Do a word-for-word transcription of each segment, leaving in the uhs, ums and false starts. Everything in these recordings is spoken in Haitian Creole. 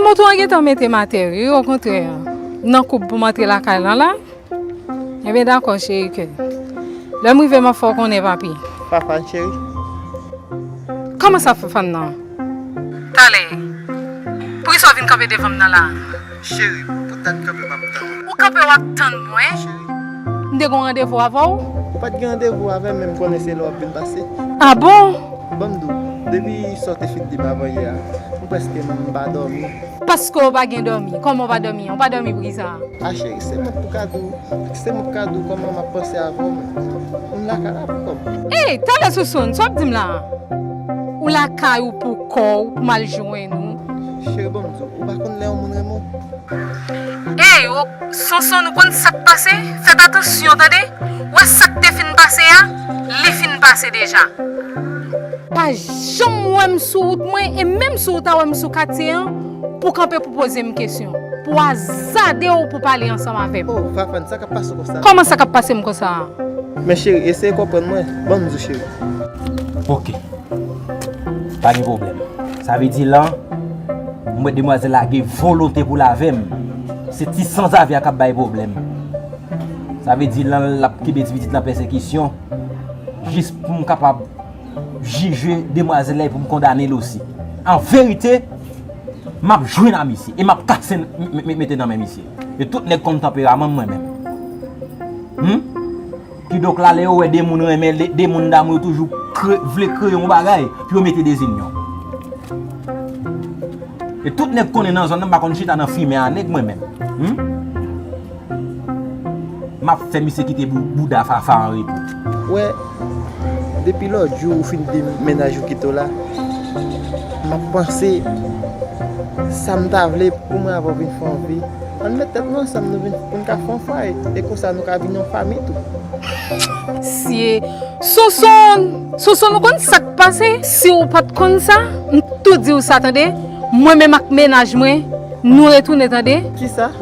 Moto an gentan mete m atè wi, okontrè. M nan koub pou m antre lakay lan la. Ebyen dakò cheri, ke lè m rive m ap fè w konnen papi. Fafane cheri. Kòman sa Fafane nan? Talè. Poukisa w vin kanpe devan m nan la? Cheri, poutèt kanpe m ap tann ou. Ou kanpe w ap tann mwen? Cheri. M te gen yon randevou avè w? Ou pa t gen randevou avè m, men m konnen se la w ap vin pase. A bon? Ban m di w, depi sa w te fin di m avanyè a, m prèske m pa dòmi. Paske w pa gen dòmi? Kòman w pa dòmi an? Ou pa dòmi poukisa? A cheri, se mwen k pou ka di w, se mwen k ka di w kòman m ap panse avè w, men. M lakay la pou kò m. Ey, talè Sousoun, sa w ap di m la? Ou lakay ou pou kò w, pou m al jwenn ou? Cheri, ban m di w, ou pa konn lè yon moun renmen w? Ey, o, Sonson, ou konn sa k pase? Fèt atansyon, tande! Ou wè sa k te fin pase a? Li fin pase deja. Pa janm wè m sou wout mwen, e menm si w ta wè m sou katye an, pou w kanpe pou poze m kesyon, pou w azade w pou pale ansanm avè m. Oh, Fafane, sa k ap pase w konsa? Kòman sa k ap pase m konsa? Men cheri, eseye konprann mwen, ban m di w cheri. Ok. Pa gen pwoblèm. Sa vle di lan, m wè demwazèl la gen volonte pou l avè m. Se ti sanzave a k ap bay pwoblèm. Sa vle di lan l ap kenbe ti pitit lan pèsekisyon, jis pou m kapab jije demwazèl la e pou m kondane l osi. An verite, m ap jwenn a misye e m ap kase m, m, m, mete nan men misye. E tout nèg konn tanperaman m mwen menm. Hmm? Kidonk la, lè yo wè de moun renmen, de, de moun damou, yo toujou kre, vle kreye yon bagay pou yo mete dezinyon. E tout nèg konnen nan zòn nan, m pa konn chita nan fimen a nèg mwen menm. Hmm? M ap fè misye kite bou-, bouda Fafa an repo. Wè, depi lòt jou ou fin di m mennaj ou kite w la, m ap panse sa m ta vle pou mwen avè w vin fè yon vi. Ann met tèt nou ansanm, nou vin, pou n ka fè yon fwaye. E konsa, nou ka vin yon fanmi tou. Sye, Sonson, Sonson, ou konn sa k pase? Si w pa t konn sa, m tou di w sa, tande. Mwen menm ak mennaj mwen, nou retounen, tande. Kisa?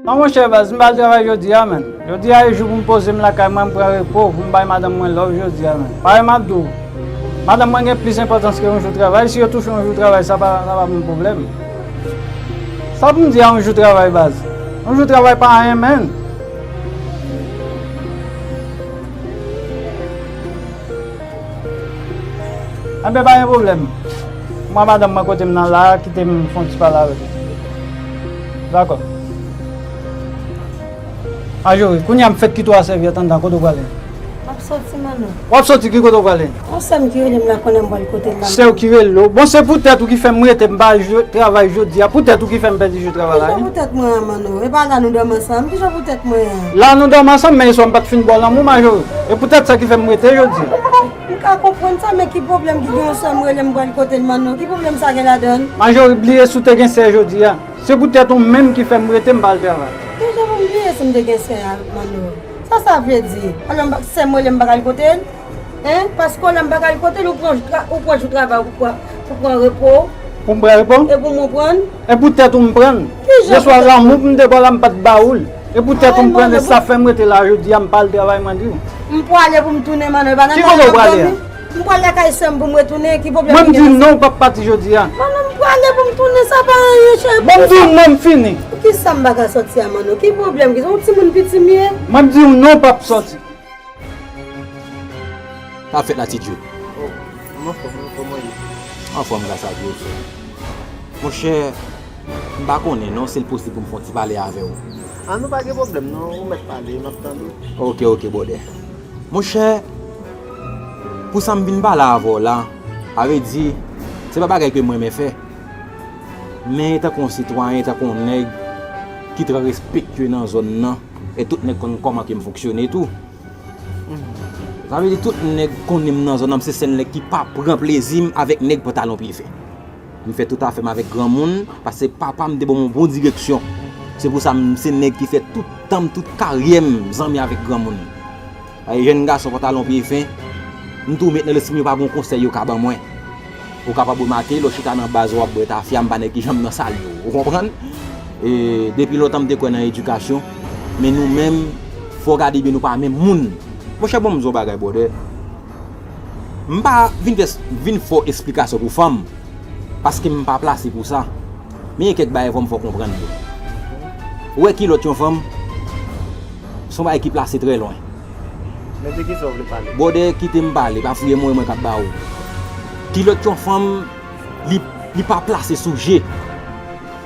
Non, monchè, baz, m pa al travay jodi a, menn. Jodi a, e jou pou m poze m lakay mwen, m pran repo, pou m bay madanm mwen love jodi a, menn. Parèy m ap di w, madanm mwen gen plis enpòtans ke yon jou travay. Si yo touche yon jou travay, sa pa, sa pa pou m pwoblèm. Sa pou m di a yon jou travay, baz? Yon jou travay pa anyen, menn. Enben, pa gen pwoblèm. Mwen, madanm mwen kote m nan la a, kite m fè yon ti pale avèk ou. Dakò. Majori, kounye a m fèk kite w a sèvyèt anndan, kote w prale? M ap soti, Manno. W ap soti, ki kote w prale? Yon sè m ki rele m la konnen m pral kote l la. Sè w ki rele w? Bon, se poutèt ou ki fè m rete, m pa al travay jodi a. Poutèt ou ki fè m pèdi jou travay la, wi. Kijan poutèt mwen an, Manno? E pa la nou dòmi ansanm? Kijan poutèt mwen an? La nou dòmi ansanm, men yèswa m pa t fin ba w lanmou, Majori. E poutèt sa ki fè m rete jodi a. M ka konprann sa, men ki pwoblèm ki gen yon sè m rele m pral kote l, Manno? Ki pwoblèm sa gen ladan l? Majori, bliye si w te gen sè jodi a. Se poutèt ou menm ki fè m rete, m pa al travay. Kijan pou m bliye si m te gen sè a, Manno? Sa sa vle di? Alò, m pa, sè m rele m pa ka al kote l? Hein? Paske w la m pa ka al kote l, ou pran, ou pran jou travay ou pou pran, pou pran repo w. Pou m pran repo? E pou mwen pran l? E poutèt ou m pran l. Kijan poutèt ou? Yèswa lanmou pou m te ba w la, m pa t ba ou l. E poutèt ou m pran l, e sa fè m rete la jodi a, m pa al travay, mwen di w. M prale pou m tounen, Manno, e pa nan kay m ap dòmi. Ki kote w prale a? M pral lakay sè m pou m retounen, ki pwoblèm ki gen nan sa? Mwen m di w non, w p ap pati jodi a. Manno, m prale pou m tounen, sa pa anyen, cheri. Bon, m di w non, m fini. Poukisa m pa ka sòti a, Manno? Ki pwoblèm ki, se yon timoun piti m ye? Mwen m di w non, w p ap sòti. Sa ap fèt la, Ti Djo? Oh, m anfòm, m anfòm, mwen ye. Anfòm, gras a Dye, frè. Monchè, M pa konnen non, si l posib pou m fè yon ti pale avè w. A non, pa gen pwoblèm non, ou mèt pale, m ap tande w. Ok, ok, bwòdè. Monchè, pou sa m vin pale avè w la, a vle di, se pa bagay ke m renmen fè. Men tankou yon sitwayen, tankou yon nèg ki trè respektye nan zòn nan, e tout nèg konn kòman ke m fonksyone tou. Sa vle di tout nèg konnen m nan zòn nan, m se sèl nèg ki pa pran plezi m avèk nèg pantalon pye fen. M fè tout afè m avèk granmoun, paske papa m te ban m yon bon direksyon. Se pou sa m se nèg ki fè tout tan m, tout karyè m, zanmi avèk granmoun. Ay, jèn gason pantalon pye fen, m tou met nan lespri m yo pa gen yon konsèy yo ka ban mwen. Ou kapab remake, lè w chita nan baz w ap bwè tafya, m pa nèg ki janm nan salye w. Ou konprann? E, depi lontan m te kwè nan edikasyon, men nou menm, fò w gade byen nou pa menm moun. Monchè, bon, m di w yon bagay, bwòdè. M pa vin fè, vin fè w esplikasyon pou fanm, paske m pa plase pou sa. Men gen kèk bagay fò m fè w konprann yo. Ou wè kilòt yon fanm, se yon bagay ki plase trè lwen. Men de kisa w vle pale? Bwòdè, kite m pale, pa fouye mwen, mwen k ap ba ou. Kilòt yon fanm, li, li pa plase sou je.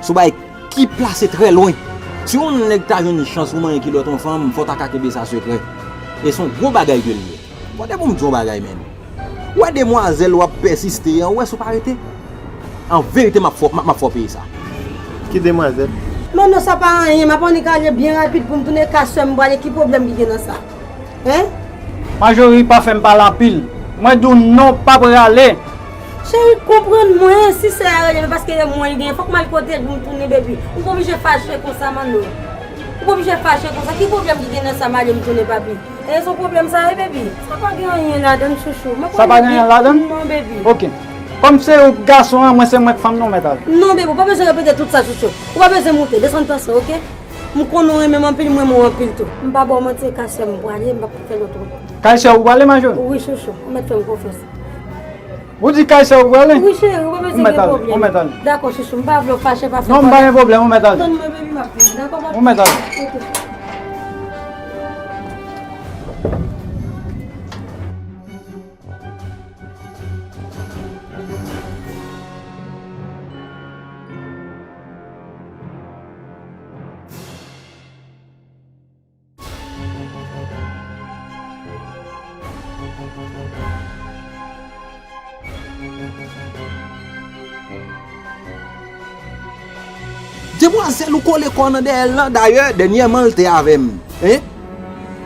Se yon bagay ki plase trè lwen. Si yon nèg ta jwenn chans pou manyen kilòt yon fanm, fò w ta ka kenbe sa sekrè. E se yon gwo bagay ke l ye. Bwòdè, pou m di w yon bagay, menn. Ou wè demwazèl w ap pèsiste an, ou wè si w pa rete? An verite, m ap fè w, m ap, m ap fè w peye sa. Ki demwazèl? Non, non, sa pa anyen. M ap annik ale byen rapid pou m tounen kay sè m prale. Ki pwoblèm ki gen nan sa? Hein? Majori pa fè m pale anpil. Mwen di w non, pa prale. Cheri, konprann mwen. Si sè a rele m, paske e mwen l genyen. Fòk m al kote l pou m tounen, baby. Ou pa oblije fache konsa, Manno. Ou pa oblije fache konsa. Ki pwoblèm ki gen nan sa m ale m tounen, papi? E se yon pwoblèm sa ye, baby? Sa pa gen anyen ladan l, chouchou. Sa pa gen anyen ladan l? Non, baby. Ok. Kòm se ou k gason an, mwen se mwen k fanm nan, ou mèt ale. Non, baby, ou pa bezwen repete tout sa, chouchou. Ou pa bezwen moute, desann tansyon, ok? M konnen w renmen m anpil, m renmen w anpil tou. M pa ba w manti, e kay sè m prale, m p ap fè lòt wout. Kay sè ou prale, Majori? Wi, chouchou, ou mèt fè m konfyans. Ou di kay sè ou prale? Wi, cheri, ou pa bezwen gen pwoblèm. Ou mèt ale, ou mèt ale. Dakò, chouchou, m pa vle w fache, pa fè pwoblèm. Non, m pa gen pwoblèm, ou mèt ale. Tann mwen, baby, m ap vini, dakò, papi? Ou mèt ale. Ok. Demwazèl ou kole kò w nan dèyè l lan, dayè, dènyèman l te avè m. Hein?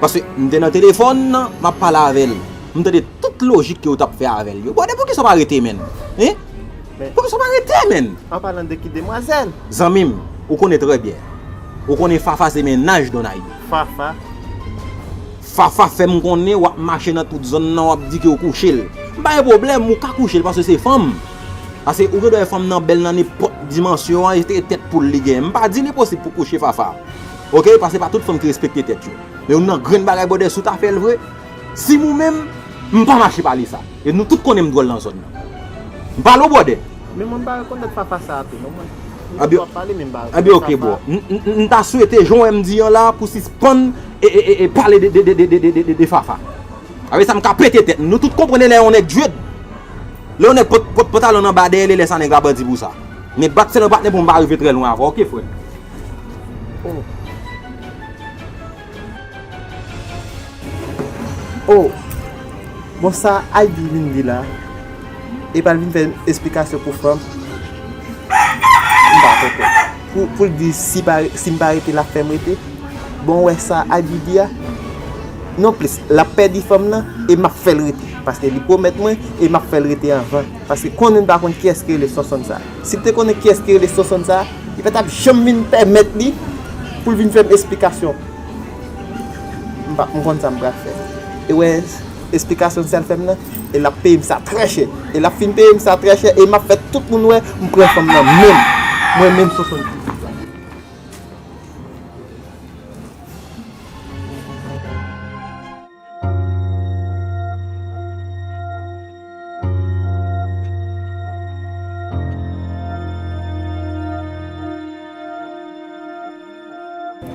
Paske m te nan telefòn nan, m ap pale avè l. M tande tout lojik ke w t ap fè avè l yo. Bwòdè, poukisa w pa rete, menn? Hein? Men poukisa w pa rete, menn? An palan de ki demwazèl? Zanmi m, ou konnen trè byen. Ou konnen Fafa se mennaj Donay. Fafa? Fafa fè m konnen w ap mache nan tout zòn nan, w ap di ke w kouche l. M pa gen pwoblèm, ou ka kouche l paske se fanm. Paske ou gen dwa wè fanm nan bèl nan nenpòt dimansyon an, e se tèt poul li genyen. M pa di li posib pou kouche Fafa. Ok? Paske pa tout fanm ki respekte tèt yo. Men youn nan grenn bagay bwòdè, si w ta fè l vre, si m ou menm, m pa mache pale sa. E nou tout konnen m dwòl nan zòn nan. M pale w bwòdè. Men mwen m pa rekonèt Fafa sa a tou non mwen. M ap pale men m pa rekonèt Fafa. Ebyen ok bro. M, m, m, m ta swete jan w wè m di an la pou sispann e, e, e, e pale de, de, de Fafa. Avè sa m ka pete tèt nou. Nou tout konprann lè yon nèg djed. Lè yon nèg pot, pot pantalon anba dèyè li, lè sa nèg la bandi pou sa. Men bat se nan patnè pou m pa rive trè lwen avè w, ok frè? Oh. Oh. Bon, sa Ivy vin di la, e pa l vin fè esplikasyon pou fanm. M pa konprann. Pou, pou l di si pa, si m pa rete, l ap fè m rete. Bon, w wè sa Ivy di a? Non plis, l ap pèdi fanm nan e m ap fè l rete. Paske li pwomèt mwen e m ap fè l rete anvan. Paske konnen m pa konn kiyès ki rele Sonsonn sa. Si m te konnen kiyès ki rele Sonsonn sa, li pa t ap janm vin pèmèt li pou l vin fè m esplikasyon. M pa, m konn sa m pral fè. E w wè esplikasyon sa l fè m nan, e l ap peye m sa trè chè. E l ap fin peye m sa trè chè e m ap fè tout moun wè m pran fanm nan menm. Mwen menm Sonsonn.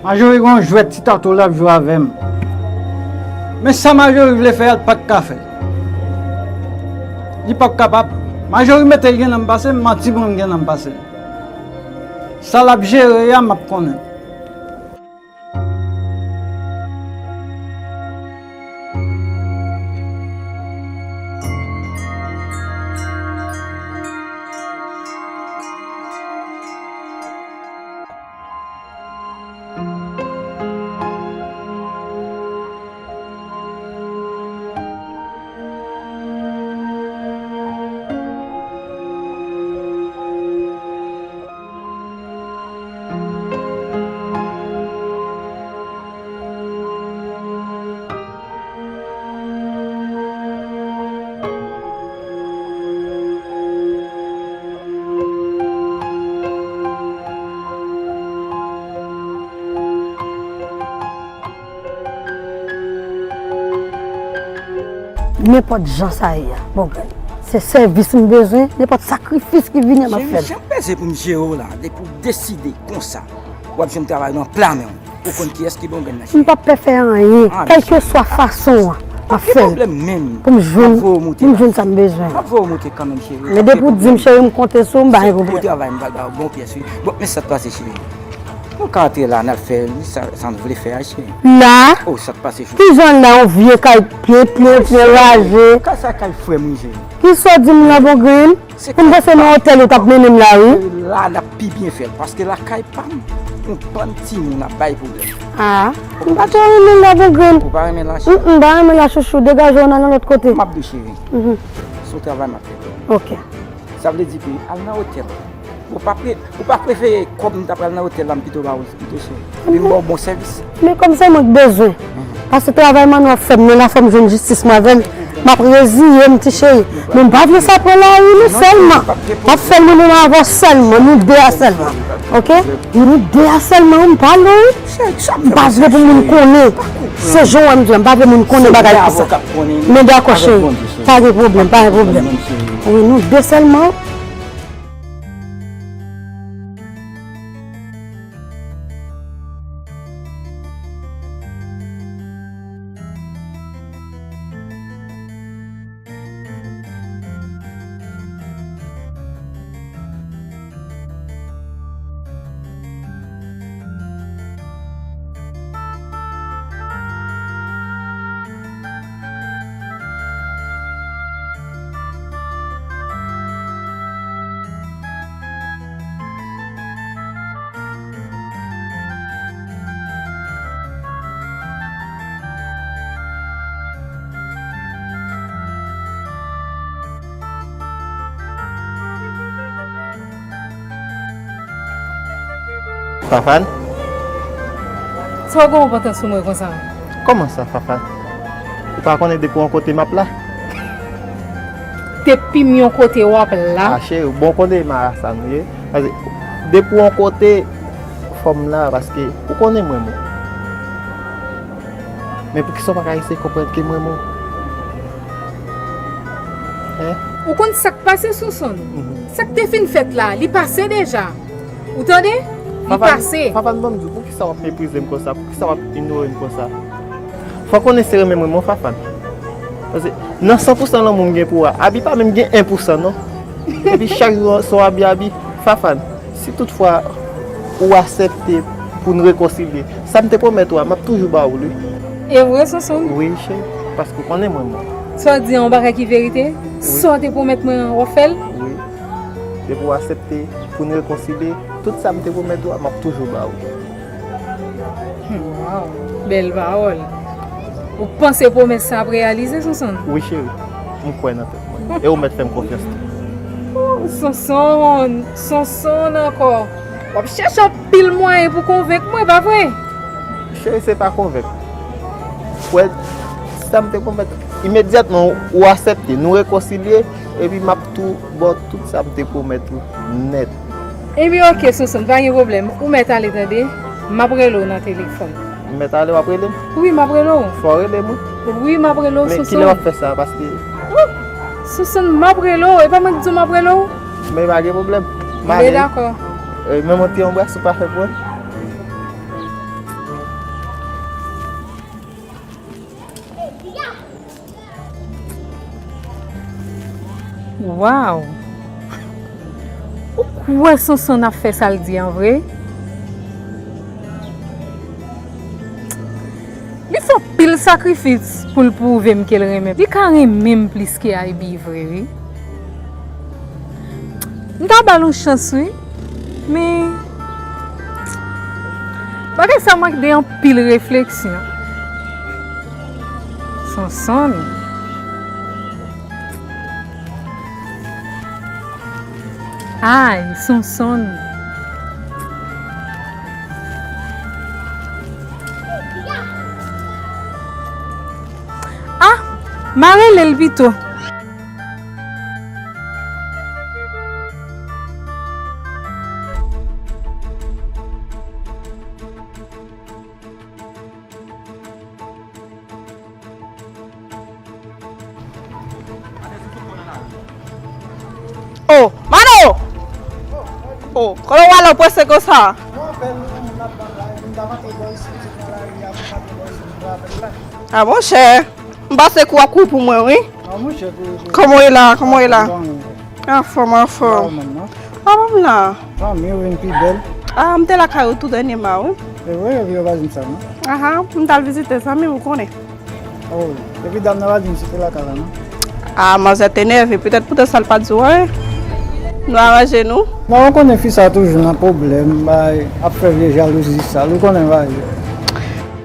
Majori gen yon jwèt ti tato l ap jwe avè m. Men sa Majori vle fè a, l pa t ka fè. Li p ap kapab. Majori mete l gen nan m pase m, manti mwen m gen nan m pase l. Sa l ap jere a, m ap konnen. Nenpòt jan sa ye a, Bongrenn. Se sèvis m bezwen, nenpòt sakrifis ki vini an, m ap fè l. Cheri, jan m peze pou m jere w la, depi w deside konsa, w ap jwenn travay nan pla men w. Ou konn kiyès ki Bongrenn nan, cheri? M p ap pè fè anyen, kèlkeswa fason an, m ap fè l. Pou m jwenn, pou m jwenn sa m bezwen. M ap voye w moute kanmenm, cheri. Men depi w di m, cheri, m konte sou ou, m pa gen pwoblèm. Travay, m pral ba w bon pyès, wi. Bon, men sa k pase, cheri? Nou ka antre la, n al fè sa, sa n vle fè a, cheri. La? O, sa k pase, cheri? Kijan la, yon vye kay plen, plen, plen raje? Kay sa, kay frè m, wi, cheri. Kisa w di m la, Bongrenn? Pou m panse nan otèl ou t ap mennen m la, wi. La, n ap pi byen fè l, paske lakay pa m, yon bann timoun ap bay pwoblèm. A, m pa twò renmen la, Bongrenn. Ou pa renmen la, cheri? M, m pa renmen la, chouchou. Degaje w, n al nan lòt kote. M ap di w, cheri. Se yon travay m ap fè pou ou. Ok. Sa vle di ke al nan otèl. Ou pa pre-, ou pa prefere kòb m ta pral nan otèl la, m pito ba ou pito, cheri. Epi m ba w bon sèvis. Men kòm se mwen k bezwen. Paske travay m an w ap fè m nan la, fò m jwenn jistis mwen avè l. M ap reziye m, ti cheri. Men m pa vle sa pran lari, non, sèlman. M ap fè l mwen menm avè w sèlman, nou de a sèlman. Ok? Nou de a sèlman, wi, m pa lou, wi. M pa vle pou moun konnen. Se jan w wè m di w la, m pa vle moun konnen bagay konsa. Men dakò, cheri. Pa gen pwoblèm, pa gen pwoblèm. Wi, nou de sèlman. Fafan? Sa w gen w pantan sou mwen konsa? Kòman sa, Fafan? Ou pa konnen depi yon kote m ap la? Depi m yon kote w ap la? A, cheri, bon, w konnen marasa nou ye. Paske depi yon kote, fò m la, paske ou konnen m renmen w. Men poukisa w pa ka eseye konprann ke m renmen w? Hein? Ou konn sa k pase, Sonson? Mhm. Sa k te fin fèt la, li pase deja. Ou tande? Li pase. Fafan, ban m di w, poukisa w ap meprize m konsa? Poukisa w ap inyore m konsa? Fò w konnen se renmen m renmen w, Fafan. Paske nan san pou san lanmou m gen pou ou a, Abi pa menm gen en pou san, non. Epi chak jou se yon Abi, Abi, Fafan. Si toutfwa ou aksepte pou n rekonsilye, sa m te pwomèt ou a, m ap toujou ba ou l, wi. E vre, Sonson? Wi, cheri, paske w konnen mwen, mwen. Sa w di a, yon bagay ki verite? Wi. Sa w te pwomèt mwen an, w ap fè l? Wi. Depi w aksepte pou n rekonsilye, tout sa m te pwomèt ou a, m ap toujou ba ou. Hmm, waw, bèl pawòl. Ou panse pwomès sa ap reyalize, Sonson? Wi, cheri. M kwè nan tèt mwen. E ou mèt fè m konfyans tou. Oh, Sonson, Sonson ankò. W ap chèche anpil mwayen pou konvenk mwen, pa vre? Cheri, se pa konvenk. Ou wè, sa m te pwomèt, imedyatman ou aksepte, nou rekonsilye, epi m ap tou ba w tout sa m te pwomèt ou nèt. Ebyen, oke, Sonson, pa gen pwoblèm. Ou mèt ale, tande. M ap rele w nan telefòn. M mèt ale, w ap rele m? Wi, m ap rele w. Fò w rele m, wi. Wi, m ap rele w, Sonson. Men kilè w ap fè sa? Paske... Oh! Sonson, m ap rele w. E pa mwen ki di w m ap rele w? Men pa gen pwoblèm. M ale. Men dakò. E, men yon ti anbras ou pa fè pou mwen? Waw! Ou Ou wè Sonsonn ap fè sa l di an vre? Li fè anpil sakrifis pou l pwouve m ke l renmen m. Li ka renmen m plis ke Ivy vre, wi. M ta ba l yon chans, wi. Men, bagay sa mande anpil refleksyon. Sonsonn. Ay, Sonsonn. Ah, m a rele l pito. Oh, Mano! Oh, kote w ale w prese konsa? Ah, monchè, m pase kou ap kou pou mwen, wi. Kòman w ye la? Kòman w ye la? Anfòm, anfòm. Ah, bon, m la. Fanmi w vin pi bèl. Ah, m te lakay ou tou dènyèman, wi. E vre, epi yo pa di m sa, non? Aha, m t al vizite zanmi m, ou konnen. Oh, epi dam nan pa di m si te lakay la, non? Ah, manzè te nève, petèt poutèt sa l pa di w anyen. Nou aranje nou. Non, ou konnen fi sa toujou nan pwoblèm, bay, ap fè vye jalouzi sal, ou konnen bagay yo.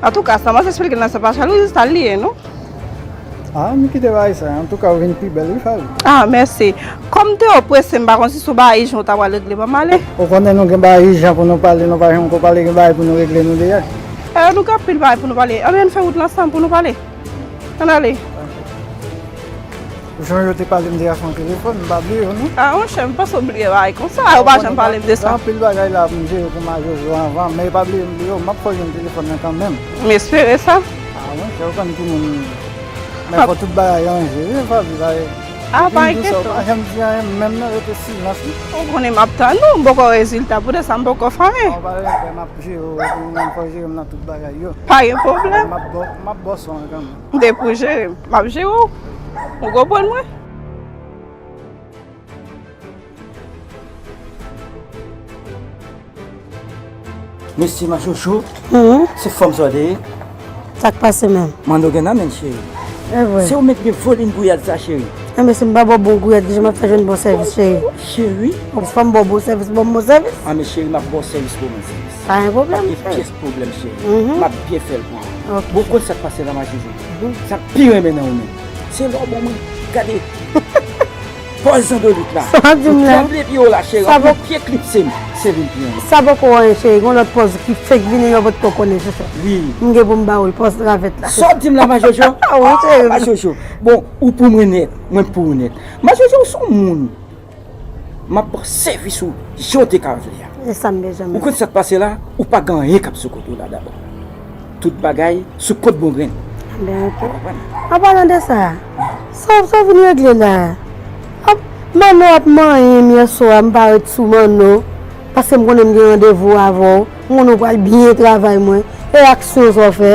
Antouka, sa manzè esplike l la, se pa jalouzi sal li ye, non? Ah, m kite bagay sa. Antouka, ou vin pi bèl, wi, fanmi. Ah, mèsi. Kòm m te oprese, m pa konn si se yon bagay ijan ou ta pral regle, ban m ale. Ou konnen nou gen bagay ijan pou nou pale, nou pa janm ko pale, gen bagay pou nou regle nou deja. Eh, nou gen anpil bagay pou nou pale. Anben, ann fè wout la ansanm pou nou pale. Ann ale. Jan yo te pale m deja sou yon telefòn, m pa bliye yo, non. Ah, monchè, m panse w bliye bagay konsa, yo pa janm pale m de sa. Gen anpil bagay la pou m jere pou Majojo anvan, men pa bliye m di yo, m ap fè w jwenn telefòn nan kanmenm. M espere sa. Ah, monchè, ou konn timoun, men fò tout bagay ranje, wi, fanmi, bagay. Ah, pa enkyete w. Pa janm di anyen, menm nan rete silans, wi. Ou konnen m ap tann ou, m poko rezilta, poutèt sa m poko fèmen. Ou pa gen pè, m ap jere w, ou menm fò w jere m nan tout bagay yo. Pa gen pwoblèm. M ap ba w, m ap ba w son an kanmenm. M te pou jere m, m ap jere w. Ou konprann mwen? Mesye Majojo, se fanm sa w te ye? Sa k pase menm? Mano gen nan men l, cheri. E vre. Se ou menm ki gen volim gouyad sa, cheri. Enben, si m pa ba w bon gouyad, kijan m ap fè jwenn bon sèvis, cheri? Cheri? Ou fè m ba w bon sèvis, ba m bon sèvis. Anben, cheri, m ap ba w sèvis pou mwen, sèvis. Pa gen pwoblèm, cheri. Pa gen pyès pwoblèm, cheri. M ap byen fè l pou ou. Ok. Bon, ou konn sa k pase la, Majojo? Sa m pi renmen nan ou menm, se lè w ban mwen gade pòz zandolit la. Sa w di m la? Ou tranble pye w la, cheri. Anpil pye klipse m, se vin pye an. Sa poko anyen, cheri. Gon lòt pòz ki fenk vini, yo potko konnen se sa. Wi. M gen pou m ba ou l, pòz travèt la. Sa w di m la, Majojo? Wi, cheri. Majojo. Bon, ou pou mwen nèt, mwen pou ou nèt. Majojo, ou se yon moun. M ap ba w sèvis ou jan w te ka vle a. E sa m bezwen. Ou konn sa k pase la? Ou pa gen anyen k ap sou kote w la dabò. Tout bagay sou kont bon grenn. Enben, ok. Ou konprann? An palan de sa, sa, sa w vin regle la? Ap, Manno ap manyen m yèswa, m pa ret sou Manno, paske m konnen m gen randevou avè w. M konnen w pral byen travay mwen. E aksyon sa w fè?